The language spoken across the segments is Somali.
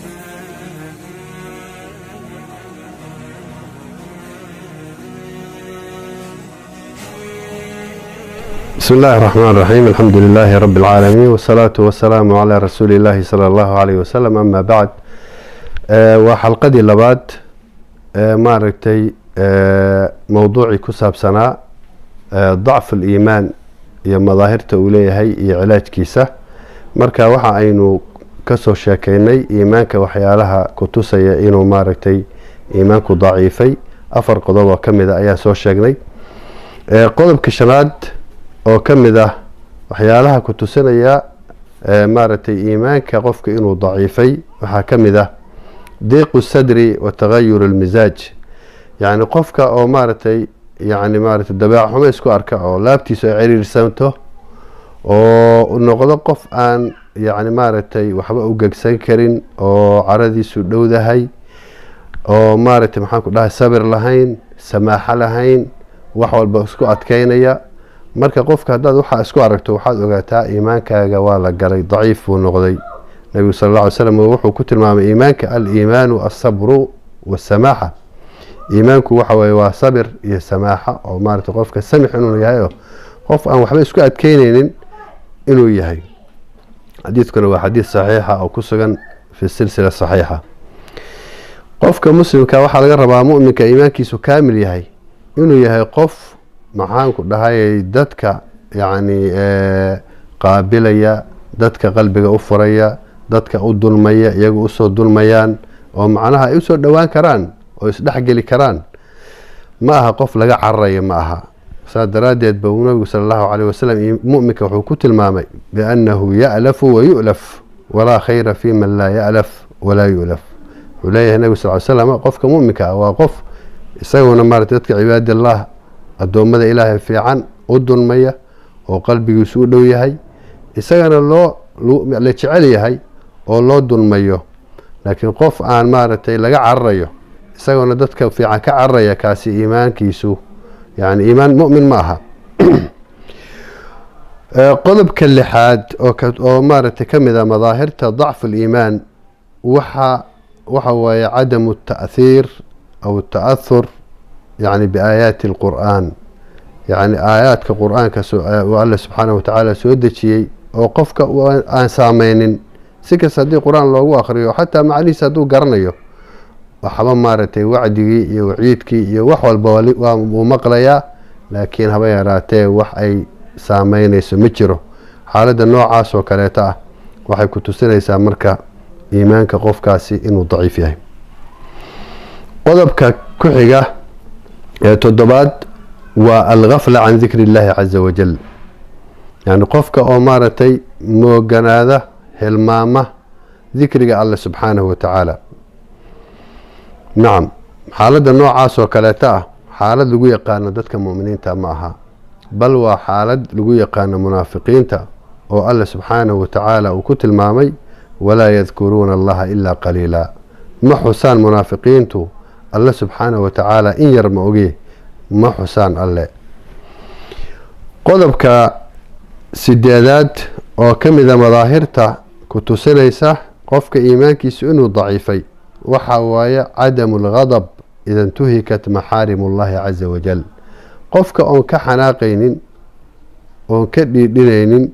بسم الله الرحمن الرحيم، الحمد لله رب العالمين، والصلاة والسلام على رسول الله صلى الله عليه وسلم، أما بعد. Waa xalqadii labaad ee maaragtay mowduucii ku saabsanaa dacfu aliimaan iyo madaahirta uu leeyahay iyo cilaajkiisa. Marka waxa aynu kasoo sheekeynay iimaanka waxyaalaha kutusaya inuu maaragtay iimaanku daciifay, 4 qodob oo ka mid a ayaa soo sheegnay. Qodobka shanaad oo ka mid ah waxyaalaha kutusinaya maaragtay iimaanka qofka inuu daciifay waxaa ka mid ah diiqu sadri wa tagayur almisaaj, yacni qofka oo maaragtay yani maaragtay dabeec xumo isku arka oo laabtiisu ay ciriirsanto oo noqdo qof aan yacni maaragtay waxba u gegsan karin oo caradiisu dhowdahay oo maaragtay maxaan ku dhahay sabir lahayn, samaaxo lahayn, wax walba isku adkeynaya. Marka qofka haddaad waxaa isku aragto, waxaad ogaataa iimaankaaga waa la galay, daciif buu noqday. Nabigu sal alla alay slam wuxuu ku tilmaamay iimaanka: aliimaanu alsabru wasamaaxa. Iimaanku waxa weye waa sabir iyo samaaxa, oo maaragtay qofka samix inuu yahay oo qof aan waxba isku adkeyneynin inuu yahay. Xadiidkuna waa xadiid saxiixa oo ku sugan fi silsila saxiixa. Qofka muslimka waxaa laga rabaa, muminka iimaankiisu kaamil yahay, inuu yahay qof maxaan ku dhahayay dadka yacni qaabilaya, dadka qalbiga u furaya, dadka u dulmaya, iyagu usoo dulmayaan oo macnaha ay usoo dhowaan karaan oo isdhexgeli karaan. Ma aha qof laga cararayo, ma aha. Saas daraaddeed ba nabigu sala allahu caleyh wasalam muminka wuxuu ku tilmaamay biannahu ya'lafu wa yu'laf, walaa khayra fi man laa ya'laf walaa yu'laf. Wuxuu leeyahay nabigu sal ly slam, qofka muminka ah waa qof isaguna maarata dadka cibaadillah, addoommada Ilaahay fiican u dulmaya oo qalbigiisu u dhow yahay, isagana loo la jecel yahay oo loo dulmayo. Laakiin qof aan maaragtay laga cararayo, isaguna dadka fiican ka cararaya, kaasi iimaankiisu yani iimaan mu'min ma aha. Qodobka lixaad oo maaragtay ka mid a madaahirta dacfu aliimaan waxa waaye cadamu ata'hiir aw ata'ahur yani biaayaati alqur'aan, yacni aayaadka qur-aanka uu Alle subxaanahu watacaala soo dejiyey oo qofka aan saameynin. Si kasta haddii qur-aan loogu akriyo, xataa macnihiisa hadduu garanayo, waxba maaragtay wacdigii iyo waciidkii iyo wax walba waa uu maqlayaa, laakiin haba yaraatee wax ay saameyneyso ma jiro. Xaaladda noocaas oo kaleeta ah waxay ku tusinaysaa marka iimaanka qofkaasi inuu daciif yahay. Qodobka ku xiga ee toddobaad waa algafla can dikri illaahi caza wajal, yani qofka oo maaragtay mooganaada, hilmaama dikriga Alle subxaanahu wa tacaala. Nacam, xaaladda noocaas oo kaleeta ah xaalad lagu yaqaano dadka mu'miniinta ma aha, bal waa xaalad lagu yaqaano munaafiqiinta oo Alle subxaanahu wa tacaala uu ku tilmaamay: walaa yadkuruuna Allaha ilaa qaliila. Ma xusaan munaafiqiintu Alle subxaanahu wa tacaala in yar ma oge, ma xusaan Alle. Qodobka sideedaad oo ka mida madaahirta ku tusinaysa qofka iimaankiisu inuu daciifay waxa waaye cadamu alghadab ida intuhikat maxaarim ullahi caza wajal. Qofka oon ka xanaaqaynin oon ka dhiidhinaynin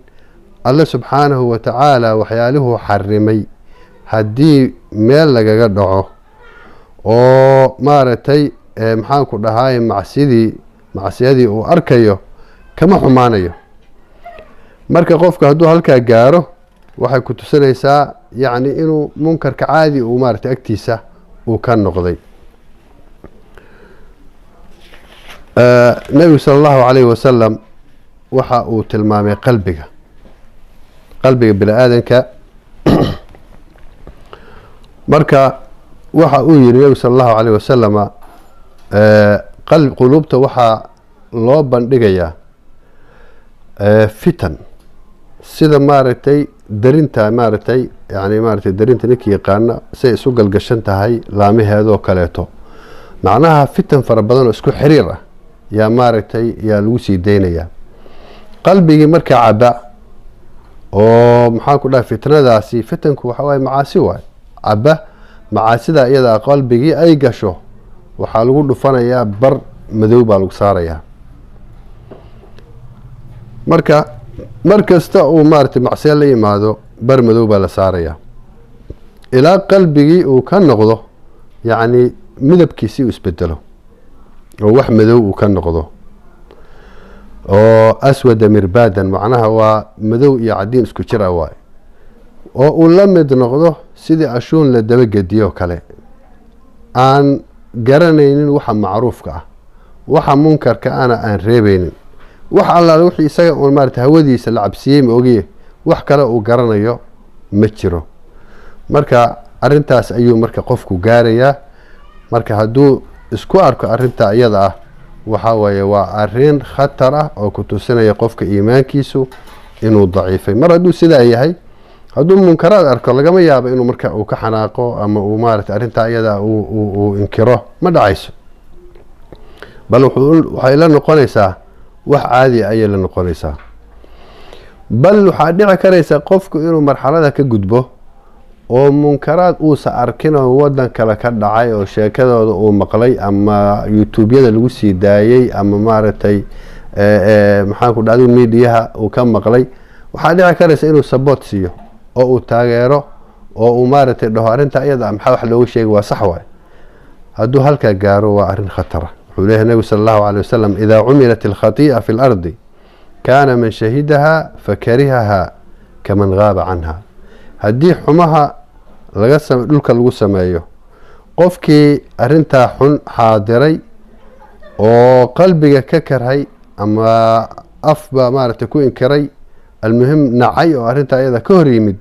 Alle subxaanahu wa tacaala waxyaalihuu xarimay haddii meel lagaga dhaco oo maaragtay maxaan ku dhahaay macsiyadii uu arkayo, kama xumaanayo. Marka qofka hadduu halkaa gaaro, waxay ku tusinaysaa yacni inuu munkarka caadi uu maaragtay agtiisa uu ka noqday. Nebigu sala allahu calayhi wasalam waxa uu tilmaamay qalbiga bini aadanka. Marka waxa uu yihi nebigu sala allahu calayh wasalama: quluubta waxaa loo bandhigayaa fitan, sida maaragtay darinta maaragtay yani maaragtay darinta ninkii yaqaana say isu galgashan tahay laamaheedoo kaleeto. Macnaha fitan fara badan oo isku xiriir ah yaa maaragtay yaa lagu sii daynayaa qalbigii. Markaa caba oo maxaan ku dhahay fitnadaasi, fitanku waxa waaye macaasi waay. caba, macaasida iyada qalbigii ay gasho, waxaa lagu dhufanayaa bar madow baa lagu saarayaa. Marka mar kasta uu maaragtay macsiyo la yimaado, bar madow baa la saarayaa ilaa qalbigii uu ka noqdo, yacni midabkiisii uu isbedelo oo wax madow uu ka noqdo, oo aswada mirbaadan, macnaha waa madow iyo cadiin isku jir ah waay, oo uu la mid noqdo sidii ashuun la dabagediyo kale, aan garanaynin waxa macruufka ah, waxa munkarka ana aan reebeynin, wax allaale wixii isaga uun maarata hawadiisa la cabsiyey ma ogiye, wax kale uu garanayo ma jiro. Marka arrintaas ayuu marka qofku gaarayaa. Marka hadduu isku arko arrintaa iyada ah, waxaa weeye waa arrin khatar ah oo ku tusinaya qofka iimaankiisu inuu daciifay. Mar hadduu sidaa yahay, hadduu munkaraad arko, lagama yaabo inuu marka uu ka xanaaqo ama uu maarata arrintaa iyada uu inkiro, ma dhacayso, bal waxay la noqonaysaa wax caadi ayay la noqonaysaa. Bal waxaa dhici karaysa qofku inuu marxalada ka gudbo oo munkaraad uusa arkin oo wadan kale ka dhacay oo sheekadooda uu maqlay ama YouTubeyada lagu sii daayey ama maaragtay maxaan ku dhahday miidiyaha uu ka maqlay, waxaa dhici karaysa inuu support siiyo oo uu taageero oo uu maaragtay dhaho arrinta iyada maxaa wax looga sheegay, waa sax waay. Hadduu halkaa gaaro waa arrin khatara. Wuxuu leeyahay Nabigu sala Allahu calay wasalam: idaa cumilat alkhati'a fi lardi kaana man shahidaha fakarihaha kaman gaaba canha. Haddii xumaha laga dhulka lagu sameeyo, qofkii arrintaa xun xaadiray oo qalbiga ka karhay ama afba maaragtay ku inkiray, almuhim nacay oo arrintaa iyada ka hor yimid,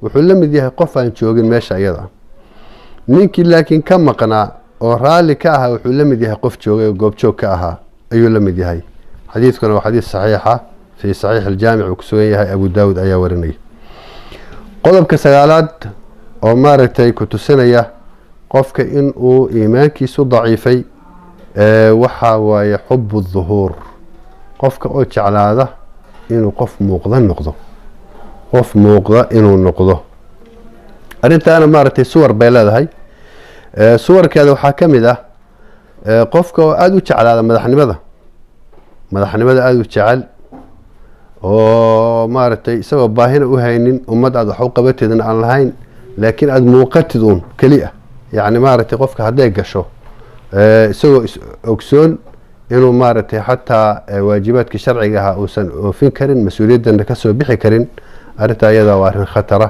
wuxuu la mid yahay qof aan joogin meesha iyada. Ninkii laakiin ka maqnaa oo raalli ka ahaa wuxuu la mid yahay qof joogay oo goobjoog ka ahaa ayuu la mid yahay. Xadiidkuna waa xadiis saxiixa, fii saxiix aljaamic uu ku sugan yahay, Abu Daawud ayaa warinaya. Qodobka sagaalaad oo maaragtay ku tusinaya qofka in uu iimaankiisu daciifay waxaa waaye xubu dhuhuur, qofka oo jeclaada inuu qof muuqda noqdo, qof muuqda inuu noqdo. Arrintaana maaragtay suwar bay leedahay. Suwarkeeda waxaa ka mid ah qofka oo aada u jeclaada madaxnimada, madaxnimada aada u jecel oo maaragtay isagoo baahina u haynin, ummad aada wax u qabateedna aan lahayn, laakiin aada muuqatid uun keli ah. Yacni maaragtay qofka hadday gasho isagoo is ogsoon inuu maaragtay xataa waajibaadkii sharciga ahaa uusan oofin karin, mas-uuliyaddana kasoo bixi karin, arrintaa iyada waa arrin khatara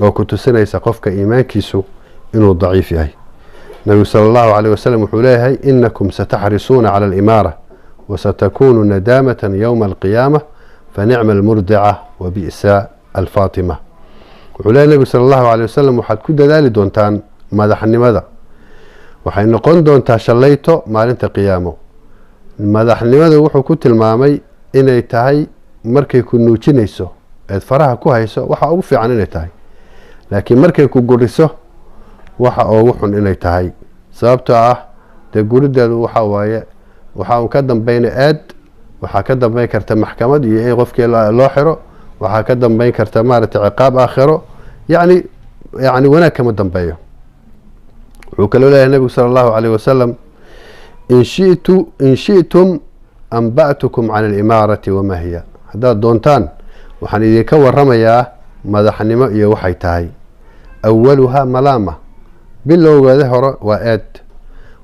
oo ku tusinaysa qofka iimaankiisu inuu daciif yahay. Nabigu sala Allahu caleyh wasalam wuxuu leeyahay: inakum sataxrisuuna cala alimaara wasatakunu nadaamatan yowma alqiyaama, fanicma almurdica wa bi'sa alfaatima. Wuxuu leeyahy Nabigu sala Allahu caleyh wasalam: waxaad ku dadaali doontaan madaxnimada, waxay noqon doontaa shallayto maalinta qiyaamo. Madaxnimada wuxuu ku tilmaamay inay tahay markay ku nuujinayso eed faraha ku hayso waxa ugu fiican inay tahay, laakiin markay ku guriso waxa ugu xun inay tahay, sababtoo ah dee gurideedu waxa waaye waxaa un ka dambeyna aad, waxaa ka dambeyn karta maxkamad iyo in qofkii loo xiro, waxaa ka dambeyn karta maaragtay ciqaab aakhiro, yacni wanaag kama dambeeyo. Wuxuu kaloo leeyahay Nabigu sala Allahu caleyh wasalam: in shi'tum anba'tukum can alimaarati wamaa hiya. Haddaad doontaan waxaan idinka waramayaa madaxnimo iyo waxay tahay. Awaluhaa malaama, bilowgeeda hore waa eed,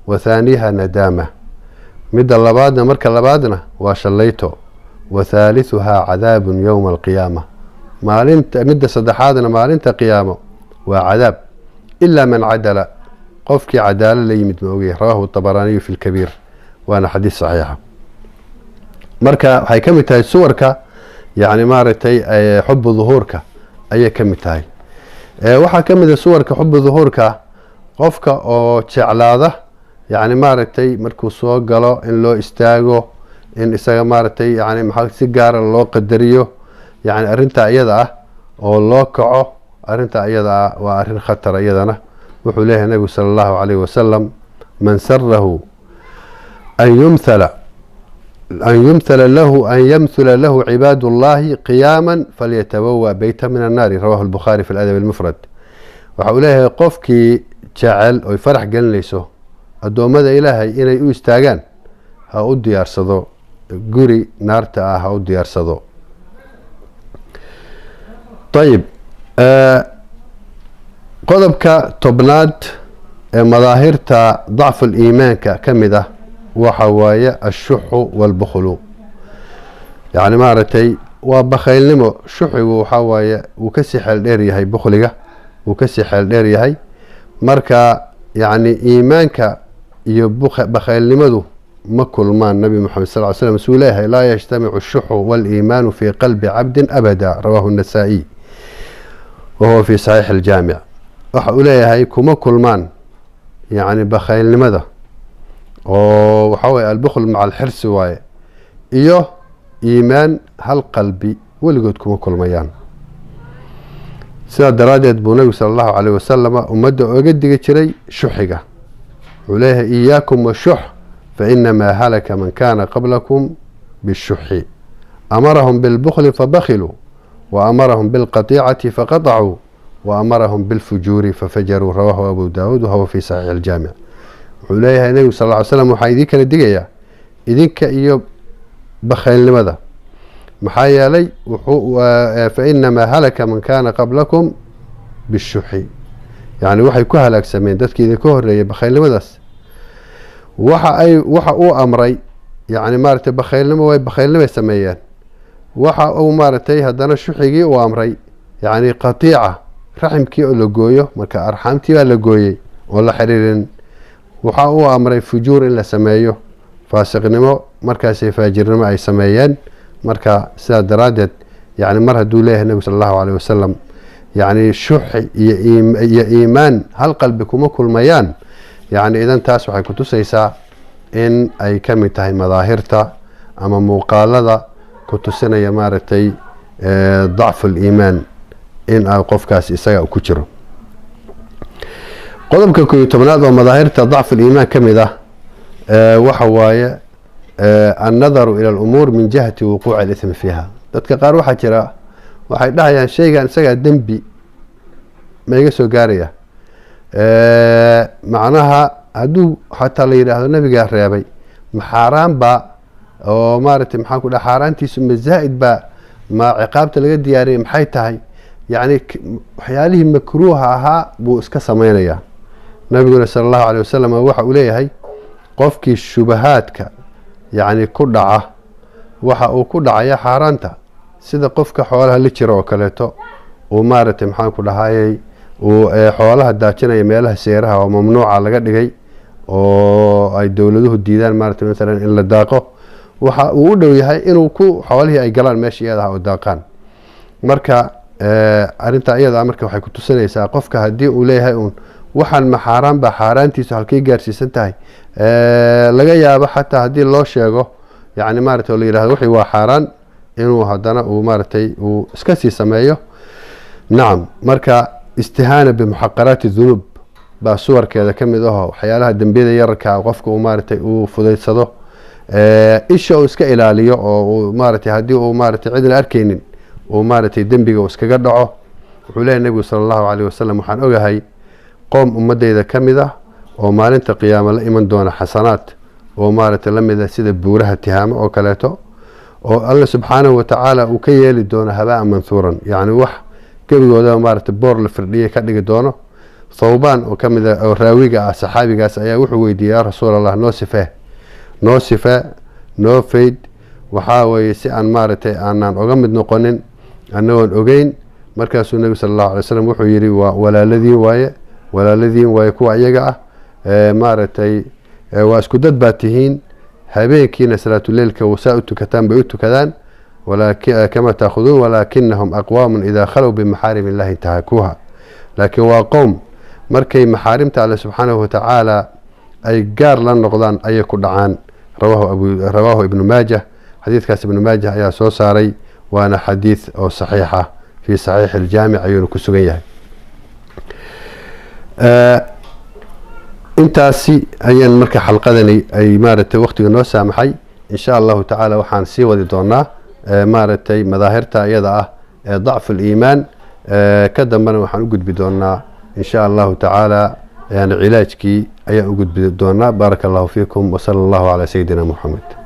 wa thaaniyaha nadaama, midda labaadna marka labaadna waa shallayto, wa thaalithuhaa cadaabun yowma alqiyaama, maalinta midda saddexaadna maalinta qiyaamo waa cadaab, ilaa man cadala, qofkii cadaalo la yimid ma ogyahay. Rawaahu Dabaraaniyu fi lkabiir, waana xadiis saxiixa. Marka waxay ka mid tahay suwarka yacni maaragtay xubu duhuurka ayay ka mid tahay. Waxaa ka mid a suwarka xubu duhuurka qofka oo jeclaada yacni maaragtay markuu soo galo in loo istaago, in isaga maaragtay yani maxaa si gaara loo qadariyo, yacni arrintaa iyada ah oo loo kaco, arrintaa iyada ah waa arrin khatara iyadana. Wuxuu leeyahay Nabigu sala Allahu calayh wasalam: man sarahu an yumthala an yumthala lahu an yamhula lahu cibaad ullahi qiyaama falyatabawa beyta min annaari. Rawahu Albukhaari fi aladab almufrad. Waxa uu leeyahay qofkii jecel oy farax gelinayso addoommada Ilaahay inay u istaagaan, ha u diyaarsado guri naarta ah, ha u diyaarsado. Ayib, qodobka 10aad ee madaahirta dacful iimaanka ka mid ah waxa waaye ashuxu walbukhlu, yacni maaragtay waa bakhaylnimo. Shuxigu waxaa waaye wuu kasii xeel dheer yahay bukhliga, wuu kasii xeel dheer yahay. Marka yacni iimaanka iyo bakhaylnimadu ma kulmaan. Nabi Moxamed sal ly slam suu leeyahay: "Laa yajtamicu ashuxu waliimaanu fii qalbi cabdin abada." Rawaahu النasaa'iy wahuwa fi saxiix aljaamic. Waxa uu leeyahay kuma kulmaan yacni bakhaylnimada, oo waxaa waye albukhl maca alxirsi waaye, iyo iimaan hal qalbi weligood kuma kulmayaan. Sidaa daraaddeed buu Nabigu sala Allahu calayh wasalama ummadda oga digi jiray shuxiga. Wuxuu leeyahay: "Iyaakum washux, fainamaa halaka man kaana qablakum bishuxi, amarahum bilbukhli fabakhiluu, wa amarahum bilqatiicati faqatacuu, wa amarahum bilfujuuri fafajaruu." Rawaahu Abu Daawuud wahuwa fi saxiixi aljaamic. Wuxuu leeyahay Nebigu sal ly slam: waxaa idiin kala digayaa idinka iyo bakhaylnimada, maxaa yeelay fainamaa halaka man kaana qablakum bishuxi, yacni waxay ku halaagsameen dadkii idinka horeeyay bakhaylnimadaas. Waxa ay waxa uu amray, yacni maaragtay, bakhaylnimo way bakhaylnimay sameeyeen. Waxa uu maaragtay haddana shuxigii uu amray, yacni qatiica raximkii oo la gooyo, marka arxaamtii baa la gooyey oo la xiriirin. Waxa uu amray fujuur in la sameeyo, faasiqnimo, markaasay faajirnimo ay sameeyeen. Marka sidaa daraaddeed, yacni mar hadduu leeyahay Nebigu sala Allahu caleyh wasalam, yacni shuxi iyo iimaan hal qalbi kuma kulmayaan, yacni idan taas waxay kutusaysaa in ay ka mid tahay madaahirta ama muuqaalada ku tusinaya maaragtay dacfu liimaan in ay qofkaas isaga ku jiro. Qodobka 11aad oo madaahirta dacfu liimaan ka mid ah waxa waaye annadaru ila alumuur min jihati wuquuci alithmi fiiha. Dadka qaar waxaa jira waxay dhahayaan: shaygan isagaa dembi ma iga soo gaaraya? Macnaha hadduu xataa la yidhaahdo nabigaa reebay, ma xaaraan baa? Oo maaragtay, maxaan ku dhaha, xaaraantiisu ma zaa'id baa? Ma ciqaabta laga diyaariyay maxay tahay? Yacni waxyaalihii makruuha ahaa buu iska sameynayaa. Nabiguna sala Allahu caleyh wasalam waxa uu leeyahay: qofkii shubahaadka yacni ku dhaca waxa uu ku dhacaya xaaraanta, sida qofka xoolaha la jira oo kaleeto uu maaragtay, maxaan ku dhahayey, uu xoolaha daajinaya meelaha seeraha oo mamnuuca laga dhigay oo ay dowladuhu diidaan, maaragtay, masalan in la daaqo, waxa uu u dhow yahay inuu ku xoolihii ay galaan meesha iyadaha oo daaqaan. Marka arrintaa iyada marka waxay kutusinaysaa qofka haddii uu leeyahay uun waxaan ma xaaraan baa, xaaraantiisu halkay gaarsiisan tahay, laga yaabo xataa haddii loo sheego, yacni maaragtay, oo la yidhahdo wixii waa xaaraan, inuu haddana uu maaragtay uu iska sii sameeyo. Nacam, marka istihaana bimuxaqaraati dunuub baa suwarkeeda ka mid aho, waxyaalaha dembiyada yararka qofka uu maaragtay uu fudaydsado, isha uu iska ilaaliyo, oo uu maaragtay haddii uu maaragtay cidna arkaynin uu maaragtay dembiga uu iskaga dhaco. Wuxuu leeyahy Nebigu sala Allahu caleyh wasalam: waxaan ogahay qoom ummadeyda ka mid ah oo maalinta qiyaamo la iman doona xasanaad oo maaragtay la mid ah sida buuraha Tihaamo oo kaleeto, oo Alla subxaanahu watacaala uu ka yeeli doono habaan manhuuran, yacni wax gebigooda maaragtay boor la firdhiyay ka dhigi doono. Thawbaan oo ka mid ah oo raawiga ah saxaabigaas ayaa wuxuu weydiiyey: yaa Rasuul Allah, noo sifee, noo sifee, noo fayd, waxaa weeye si aan maaragtay aanaan oga mid noqonin annagoon ogeyn. Markaasuu Nebigu sala Allahu alay slam wuxuu yidhi: waa walaaladiin waaye, walaaladiin waaye kuwa iyaga ah, maaragtay waa isku dad baa tihiin, habeenkiina salaatuleilka saa u tukataan bay u tukadaan, kama taakhuduun, walaakinahum aqwaamun idaa khalow bimaxaarim illahi intahakuuha. Laakiin waa qowm markay maxaarimta Alle subxaanahu watacaala ay gaar la noqdaan ayay ku dhacaan. Rawaahu Ibnu Maajah. Xadiidkaas Ibnu Maajah ayaa soo saaray, waana xadiid oo saxiixa, fii saxiixi aljaamic ayuuna ku sugan yahay. Intaasi ayaan marka xalqadani ay maaragtay waqtiga noo saamaxay. Insha Allahu tacaala waxaan sii wadi doonaa maaragtay madaahirta iyada ah ee dacfu liimaan. Ka dambena waxaan u gudbi doonaa Insha Allahu tacaala, yani cilaajkii ayaan u gudbi doonaa. Baaraka Allahu fiikum, wasala Allahu calaa sayidina Muxamed.